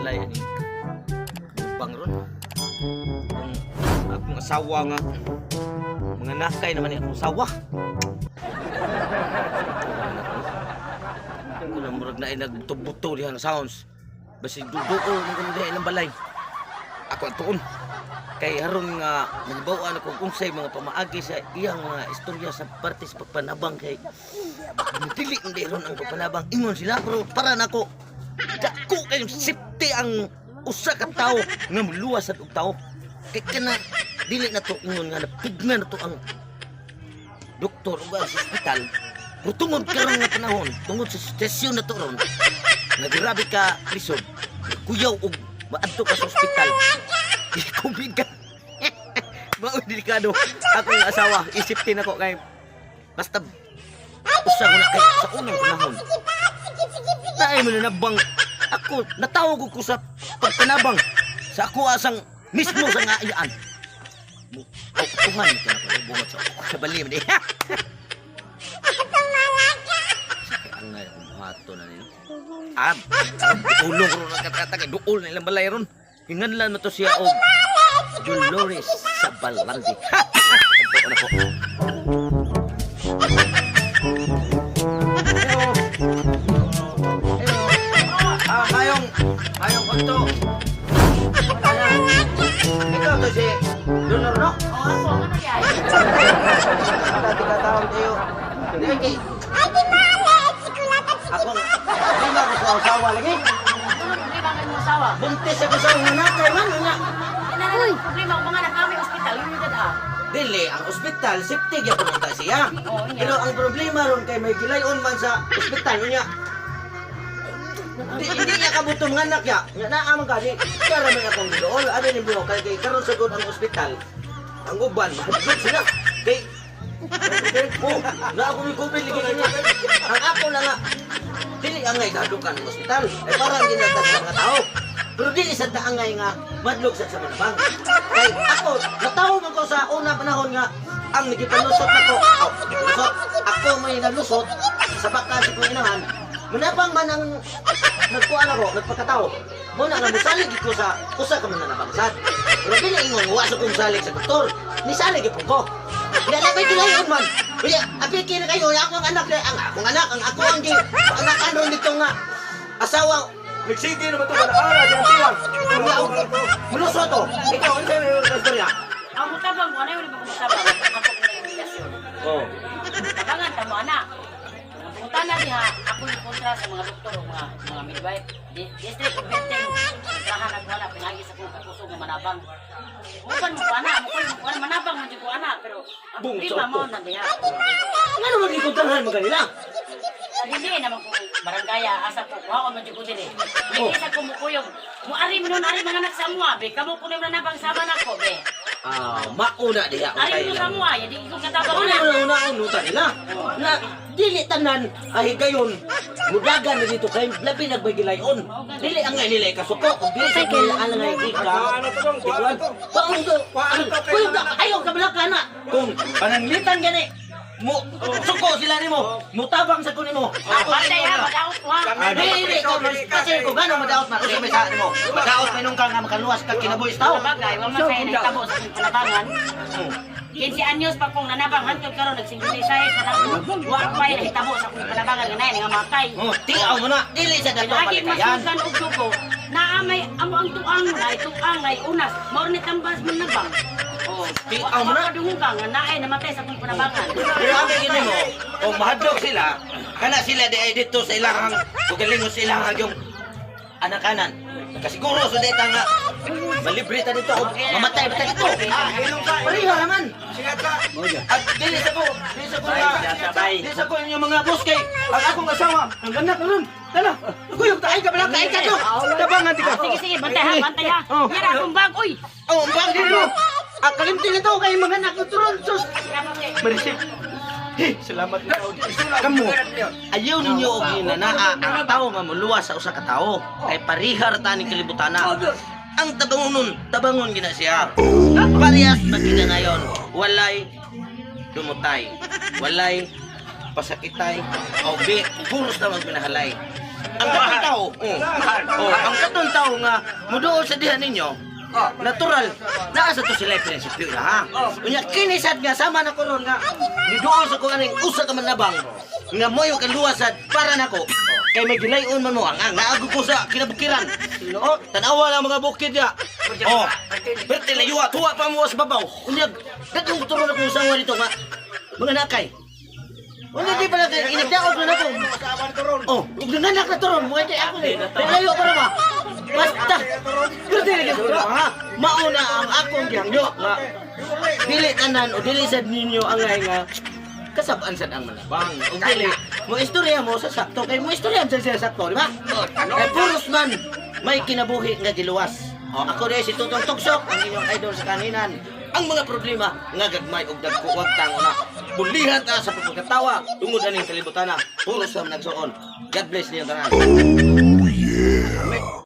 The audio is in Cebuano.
Balay ani. Bang ron. Kung akong asawa nga mga nakay naman ni akong asawa. Kung na murag na ay nagbuto-buto diha nga sounds. Basi duduol man kuno diha ilang balay. Ako ang tuon. Kay aron nga nagbaw-an ako kung unsay mga pamaagi sa iyang mga istorya sa parte sa pagpanabang kay dili man di ron ang pagpanabang ingon sila, pero para nako dako kay safety ang usa ka tawo nga moluwas sa og tawo kay kana dili na to ingon nga napigna na to ang doktor ug ang sa ospital, pero tungod karon nga panahon, tungod sa sitwasyon na to ron nga grabe ka lisod, kuyaw og maadto ka sa ospital, COVID ka, mao delikado. Akong asawa isip din ako kay basta usa ko na kay sa unang panahon tayo mo na nabang ako natawag ko sa pagpanabang sa ako asang mismo sa nga iyaan mo. Oh, tuhan ka na ko bungot sa bali di. Sakit ang nga akong buhato na nino. Ah, ulong ron ang katatag, duol na ilang balay ron. Hinganlan mo to siya og Dolores sa Balandi. Ha! Agto na ko. Ah, mayong, mayong konto. Ikaw to si Donor, no? Oo, ako, ano yan? Dati ka tawag tayo. Di kay ako, di ba ako sa asawa lagi? Ano problema ang imong asawa? Buntis ako sa mga nakay man, nga. Ano problema ko mga kami ospital, yun yung dada. Dili, ang ospital, safety gyapon ang ta siya. Oo, niya. Pero ang problema ron kay may gilayon man sa ospital niya. Di, hindi niya kabutong nga anak ya. Nga naa man gani. Kara may akong gidool. Ano ni buho kay kay karon sa gud ang ospital. Ang uban mahadlok sila. Kay oh, na ako may COVID lagi niya. Ang ako na nga dili angay gadukan ng ospital. Ay parang ginatas sa mga tao. Pero dili sa taangay nga madlog sa manabang. Kay ako, natawo man ko sa una panahon nga ang nagipanusot nako. Oh, lusot. Ako may nalusot sa baka sa kong inahan. Manabang man ang nagkuan ako, nagpakatao. Muna nga musalig ko sa usa ka man sad. Pero dili ingon wa sa kong salig sa doktor. Nisalig gyud ko. Wala na may gilayon man. Uya, apiki na kayo, ako ang anak, ang akong anak, ang ako ang gi, anakan ron dito nga. Asawa, Nagsige naman ito, wala ara, sa tiwang. mulusot to. Ikaw, ano sa'yo yung istorya? Ang mutabang ko, ano yung ko mutabang? Ako ko na imbitasyon. Oh. Tabangan, tamo anak. Ang pangutana diha, ako yung kontra sa mga doktor o mga midwife. District of Benteng, kontrahan ako ana, pinagi sa kong kakusog nga manabang. Mukan mo ko ana, mukan mo ko ana, manabang man jud ko ana, pero ang Bung, problema sa mo na diha. Nga naman ikontrahan mo kanila? Hindi naman kung barangaya, asa ko, kuha ko man jud ko dili. Hindi sa kumukuyog. Muari mo nun, ari mga anak sa mua, be. Kamo ko na manabang sama nako, be. Ah, mauna diha. Ari mo sa mua, ya di ko katabang Una na. una una unutan nila. Na dili tanan ay higayon. Mudagan na dito kay labi nagbagilayon. Dili ang nila ikasuko ug dili sa kila ang ngay ika. Ano to bang? Kuhaan to. Paano to? Kuhaan to kay Kuya, ayaw ka balaka na. Kung pananglitan gani mo suko sila nimo, mutabang sa kunin mo. Ako Bantay ha, mag-out ko ha. Ah, dili dili ko kasi ko gano madaot man usa may sa nimo. Madaot may nung ka nga makaluwas ka kinabuhi sa tao. Sabagay, wa man sa'yo nahitabo sa akong panabangan. 15 anyos pa kong nanabang, hantod karon nag-56 na lang ko. Wa pa nahitabo sa akong panabangan nga nay nga matay. Oh, tiaw mo na. Dili sa dato Lagi palikayan. masukan og dugo. Naa may amo ang tuang na tuang ay unas. Mao ni tambas man nabang. Oh, Tiaw mo na. Kadungog ka nga naay namatay sa akong panabangan. Pero ang gini mo, kung mahadlok sila, kana sila di ay dito sa ilahang, ugalingon sa ilahang yung anakanan. Kasiguro sa dita nga, malibre ta dito, o mamatay ba ta dito? Pareho naman. Singat ka. At dili sa ko nga, dili sa ko inyong mga boss kay, Ang akong asawa, ang anak ron. Tala, kuyog tayo ka pala, kain ka to. Tabangan di ka. Sige sige, bantay ha, bantay ha. Oh. Yara akong bag, oy. Oh, ang bang dito. Ang kalimti nito kay mga anak ko turon, sus. Marisip. Hey, salamat na. Kamu, ayaw ninyo og ginanaa ang tao nga muluwas sa usa ka tawo kay parihar ta ni kalibutana. Ang tabangonon, tabangon gina siya. Parehas magkita ngayon, walay dumutay, walay pasakitay, o di puros na magpinahalay. Ang katong tao, oh, ang katong tao nga muduol sa diha ninyo, natural, naa sa to sila yung prinsipyo na ha. Unya kinisad nga sama na ko ron nga niduol sa ko aning usa ka manabang nga moyo kan luwasad para nako kay may gilayon man mo ang naago ko sa kinabukiran. Oh, tan-awa lang mga bukid ya. Oh, perti layuwa tuwa pa mo sa babaw. Unya dadong turo na kong usawa dito nga mga nakay. Unya di pala kay inagdaog na nako. Oh, ug nanganak na turon, mo kay ako ni. Layo pa ra ba? Basta. Perti lagi ko ha. Mauna ang akong gihangyo nga dili tanan o dili sad ninyo angay nga kasab-an sad ang manabang. Ug dili mo istorya mo sa sakto kay mo istorya sa siya sakto, di ba? Kay puros man may kinabuhi nga giluwas. O, ako rin si Tutong Tugsok, ang inyong idol sa kaninan. Ang mga problema nga gagmay og dagko wag tango na. Bulihan ta sa pagkatawa tungod aning kalibutana. Puros sa nagsuon. God bless niyo tanan. Oh yeah.